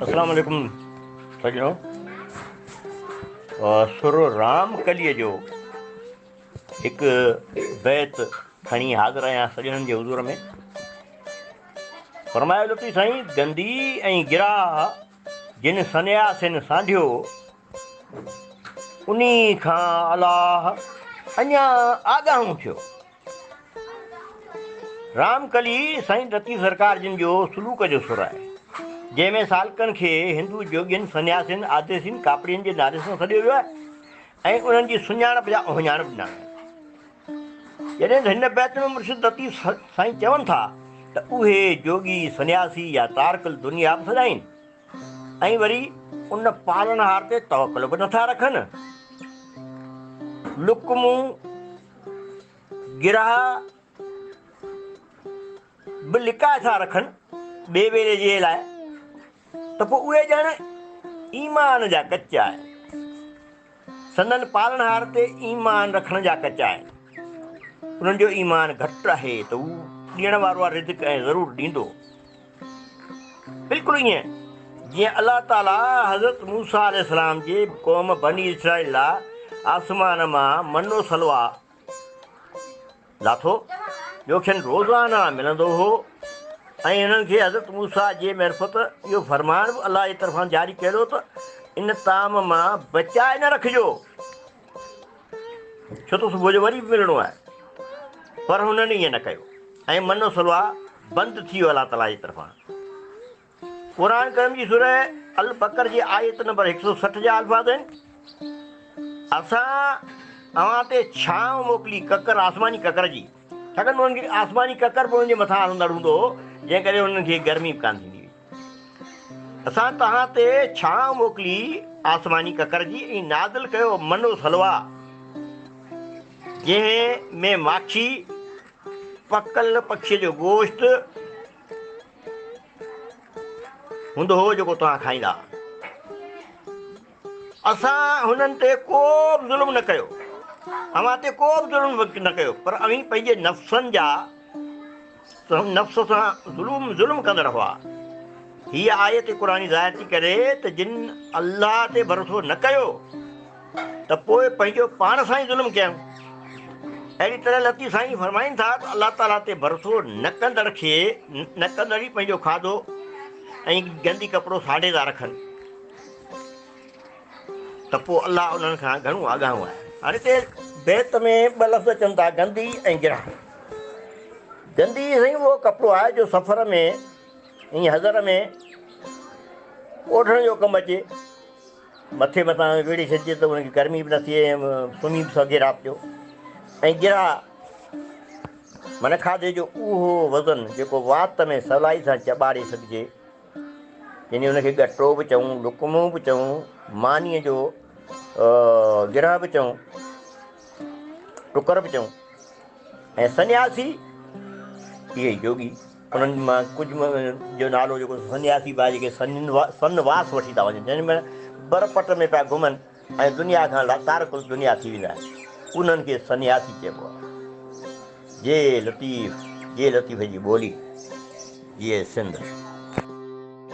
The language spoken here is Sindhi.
اسلام عليڪم سڄڻو، سر رام ڪليء جو هڪ بيت کڻي حاضر آهيان سڄڻن جي حضور ۾. فرمايو لطيف سائين، گندي ۽ گراهه جن سنياسين سانڍيو، انهي کان الله اڃا آڳاهون ٿيو. رام ڪلي سائين لطيف سرڪار جن جو سلوڪ جو سر آهي، جنهن ۾ سالڪن کي هندو جوڳين، سنياسين، آديسين، ڪاپڙين جي نالي سان سڏيو ويو آهي ۽ انهن جي سڃاڻپ جا اهڃاڻ به ڏنا ويا آهن. جڏهن ته هن بيت ۾ مرشد لطيف سائين چون ٿا ته اهي جوڳي، سنياسي يا تارڪ الدنيا به سڏائين ۽ وري ان پالڻهار تي توڪل به نٿا رکن. لقمون گرهه به لڪائي ٿا رکن ٻئي ويلي جي لاء ته پوء اهي ڄڻ ايمان جا ڪچا آهن. سندن پالڻهار تي ايمان رکڻ جا ڪچا آهن. انهن جو ايمان گهٽ آهي ته هو ڏيڻ وارو آهي رزق ۽ ضرور ڏيندو. بلڪل ائين جيئن الله تعاليٰ حضرت موسيٰ عليه السلام جي قوم بني اسرائيل لاء آسمان مان من و سلويٰ لاٿو، جو کين روزانه ملندو هو ۽ انهن کي حضرت موسيٰ جي معرفت اهو فرمان به الله جي طرفان جاري ڪيل هو ته ان طعام مان بچائي نه رکجو، ڇو ته صبح جو وري به ملڻو آهي. پر هنن ائين نه ڪيو ۽ من و سلويٰ بند ٿي ويو الله تعاليٰ جي طرفان. قرآن ڪريم جي سوره البقر جي آيت نمبر 160 جا الفاظ آهن، اسان اوهان تي ڇانو موڪلي ڪڪر، آسماني ڪڪر جي، ڇاڪاڻ ته انهن کي آسماني ڪڪر به انهن جي مٿان هلندڙ هوندو هو، جنهن ڪري انهن کي گرمي به ڪانه ٿيندي هئي. اسان توهان تي ڇانو موڪلي آسماني ڪڪر جي ۽ نازل ڪيو من و سلويٰ، جنهن ۾ ماکي، پڪل پکيء جو گوشت، هوندو هو جيڪو توهان کائيندا ها. اسان هنن تي ڪو به ظلم نه ڪيو، اوهان تي ڪو به ظلم نه ڪيو، پر اوهين پنهنجي نفسن جا نفس سان ظلم ڪندڙ هئا. هيء آيت قرآني ظاهر ٿي ڪري ته جن الله تي ڀروسو نه ڪيو ته پوء پنهنجو پاڻ سان ئي ظلم ڪيائون. اهڙي طرح لطيف سائين فرمائن ٿا ته الله تعاليٰ تي ڀروسو نه ڪندڙ کي نه ڪندڙ ئي پنهنجو کاڌو ۽ گندي ڪپڙو سانڍي ٿا رکن ته پوء الله انهن کان گهڻو آگاهون آهي. هاڻي هتي بيت ۾ ٻه لفظ اچن ٿا گندي ۽ گرهه. گندي سائين اهو ڪپڙو آهي جو سفر ۾ ۽ حضر ۾ اوڍڻ جو ڪم اچي. مٿي مٿان ويڙهي ڇڏجي ته ان کي گرمي به نه ٿئي ۽ سمهي به سگهي رات جو. ۽ گرهه معنيٰ کاڌي جو اهو وزن جيڪو وات ۾ سولائي سان چٻاڙي سگهجي، يعني ان کي ڳٽو به چئون، لقمو به چئون، مانيء جو گرهه به چئون، ٽڪر به چئون. ۽ سنياسي اهي جوڳي، انهن مان ڪجهه جو نالو جيڪو سنياسي به آهي، جيڪي سن واس وٺي ٿا وڃن، يعني معنيٰ بر پٽ ۾ پيا گهمن ۽ دنيا کان تارڪ الدنيا ٿي ويندا آهن، انهن کي سنياسي چئبو آهي. جي لطيف، جي لطيف جي ٻولي، جيئي سنڌ.